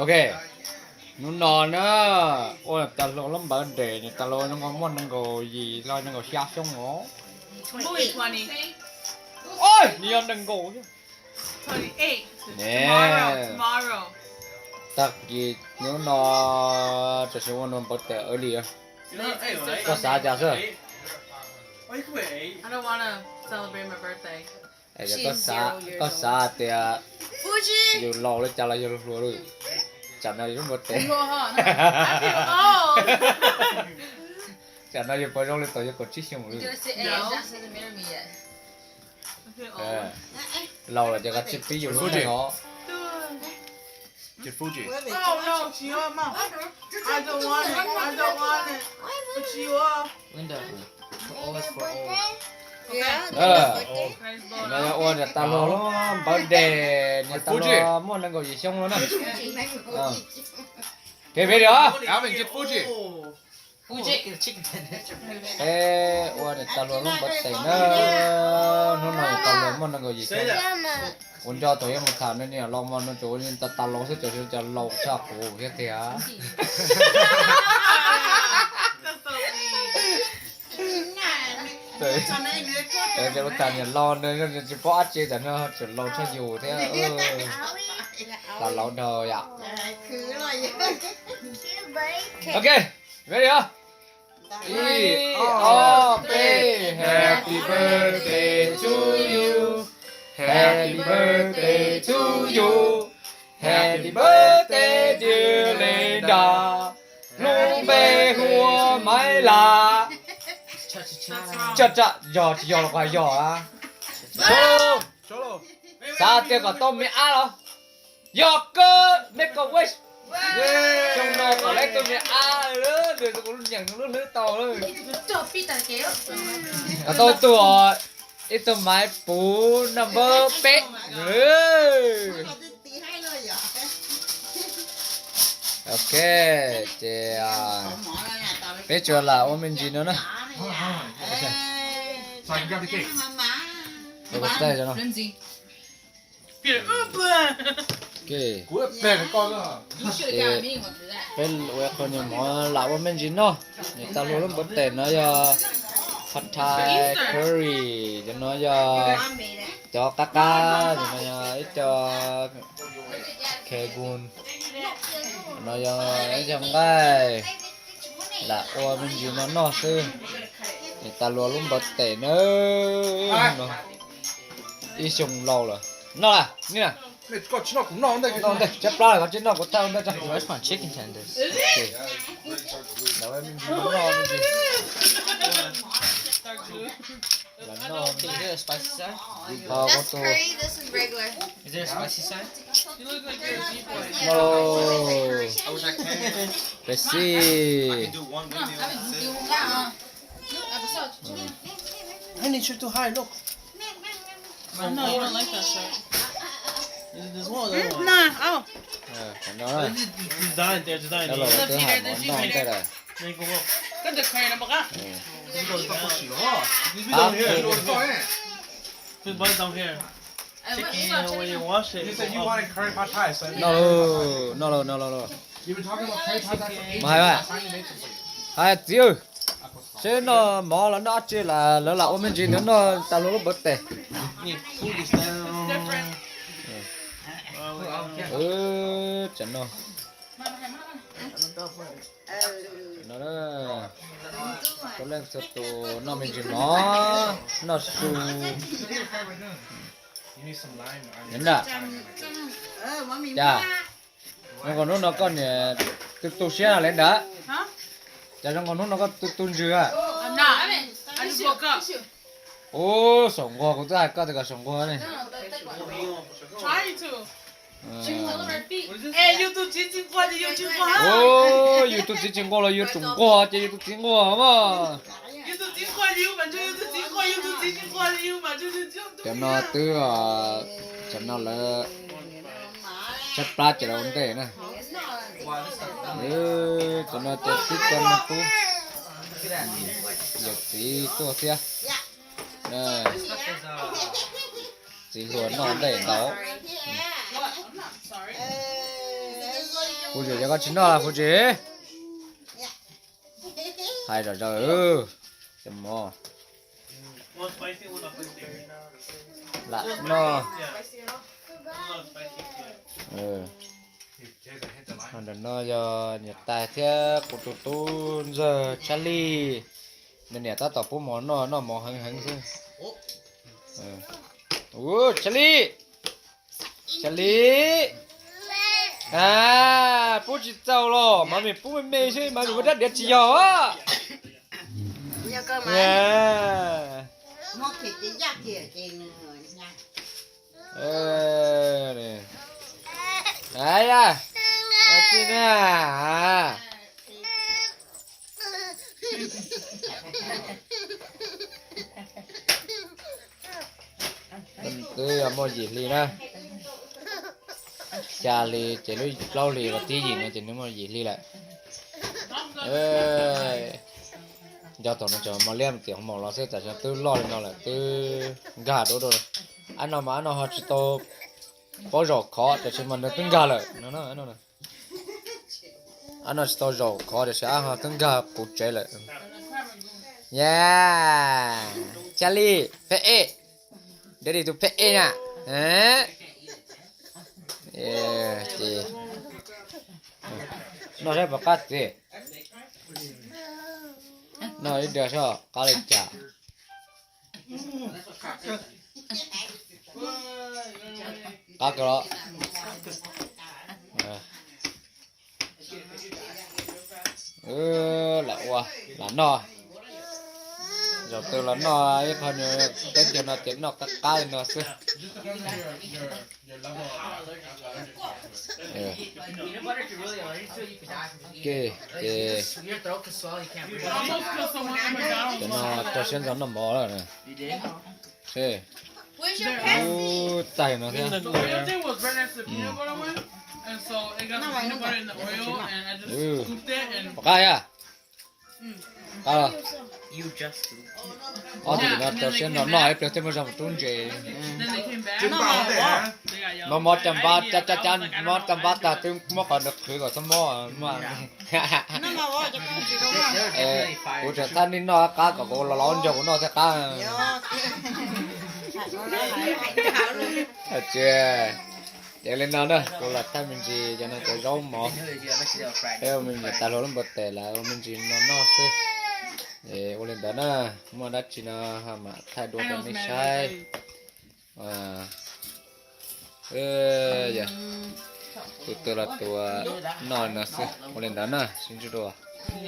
Ok, hnub no na, ua niam tais hluas lub birthday, niam tais hluas zoo nkaus muaj nees nkaum yim los nees nkaum xya xyoo os. Nws yog nees nkaum thiab. Tag kis hnub no tam sim ua nws birthday early. Koj xav cas xwb? Koj xav, koj xav tias yus laus li cas los yog hluas lawm, tsam no yus lub birthday, tsam no yus puas zoo li thaum yus kaum tsib xyoo lawm. Laus lawm ces koj tsis pib yus lub neej os. No yog ua niam tais hluas lub birthday, niam tais hluas muaj nees nkaum yim xyoo lawm na. Kev video. Peb ua niam tais hluas lub birthday na, hnub no niam tais hluas muaj nees nkaum yim xyoo. Kuv nco thaum yuav mus tham no niam laus mas nws tsuas ua niam tais laus xwb, tsuas yog cov laus tshaj kuv thiab tiag. Cov lus tham niam laus no tsis paub dab tsi, tam no tseem laus tshaj yus thiab. Tais laus dhau yom. Ok, ready os. Ib, ob, peb. Happy birthday to you. Happy birthday to you. Happy birthday dear Linda. Lub npe hu ua Maiv Las. Tsa tsa, yog tsis yog los kuv hais yog a. Xav tias kom tau me ab los? Yog kawg, make a wish. Xyoo no kom tau ib tug me ab, nws kuv nyeem lub hlwb tau lawm. Kom tau tus, ib tug Maiv Puv number peb. Ok, ces peb tsuas lam ua me ntsis no na. Peb ua qhov niag mov lam ua me ntsis noj. Niam tais hluas lub npawv tes no yog pad thai curry, cov no yog cov qab qab, cov no yog ib co khegun, no yog ib co nqaij. Lam ua me ntsis no noj xwb. Niam tais hluas lub npawv tes na, ib xyoo laus lawm. Noj la, ni na. Noj ntej, tsab plab lawm koj tsis noj kuv thauj ntej tso. Chicken tenders. Lam noj me ntsis. Lam noj me ntsis. Is there a spicy side? Noj. Pepsi. Hey, you should too high, look. No, you don't like that shirt. There's one other one. No, oh. Design, they're designing. Twb hais mov noj ntej lawm. Then you go up. This one here. Just put it down here. Chicken, when you wash it, it go up. Noj lauj, noj lauj, noj lauj. Mus hais, hais txiv, seb noj mov los noj dab tsi, lawv lam ua me ntsis no noj tas luag lub npawv tes. Tsam no, no, txhua leej txhua tus noj me ntsis mov, noj su. Nyob ntawm, cas zoo nkaus hnub no koj niam tu tu siab li ntawd? Cas zoo nkaus hnub no koj tu tu ntsws a? Ub, saum nquag, kuv twb hais koj tias kom saum nquag ne. Ub, yus tus txiv tsis nquag los yus tsum nquag ces yus tus txiv nquag mas. Cov no twb, cov no lawv tshaib plab ces lawv ua ntej na. Cov no ces twb cov no twb yawm txiv tuaj thiab. Txiv hluas noj ntej ntau. Fuj Tsis, yog koj tsis noj los Fuj Tsis? Hais zom zaws, cov mov lam noj. Ntawm no yog niam tais thiab kuv tus tub ntxawg Tshaj Lij. Nws niam tab tom pub mov noj, noj mov heev heev xwb. Ua, Tshaj Lij, Tshaj Lij, a, pub tsis txaus los mas pub me me xwb mas muaj rab diav tsis yog. A ya, tsis na. Twb yog muaj yim hli na, xya hli ces lub plaub hli los tib yim no ces nws muaj yim hli lawm. Nco thaum no tseem mos liab tias hoo maum los xwb, tam sim no twb loj li no lawm, twb nkag dua dua. Ab no mas ab no ho tsis tau paub zaum khov, tiam sis mas nws twb nkag lawm no. Ab no tsis tau zaum khov tiam sis ab ho twb nkag puv tsev lawm. Ya, Tshaj Lij, pheb ej, daddy tus pheb ej na. Ces noj saib puas qab txiv. Noj ib diav saib qab li cas. Qab kawg los. Lam ua, lam noj. Zaum twg los noj ib qho nyuag teb chaws no ces noj qab qab li no xwb. Ces cov no rau siab ntxov noj mov lawm. Ub, txaij no thiab. Pom qab thiab. Ob tug no rau siab noj noj ib pliag thiaj muaj zog mus rub ntses. Mov mov caj npab, cab cab cab mov caj npab tag twb muab qhov ntawd qhwv kom txhob mob. Kuv tseem thaj nij noj qab kom kuv los los nrog kuv noj thiab qab. Ces, ces li no na, kuv los thaij me ntsis cov no cov zaub mov. Peb ua me ntsis tas hluas lub npua tes lawm ua me ntsis no noj xwb. Ua li ntawd na, muaj dab tsi no mam thaij dua rau nej saib. Tus twg los tus noj no xwb, ua li ntawd na, sib ntsib dua.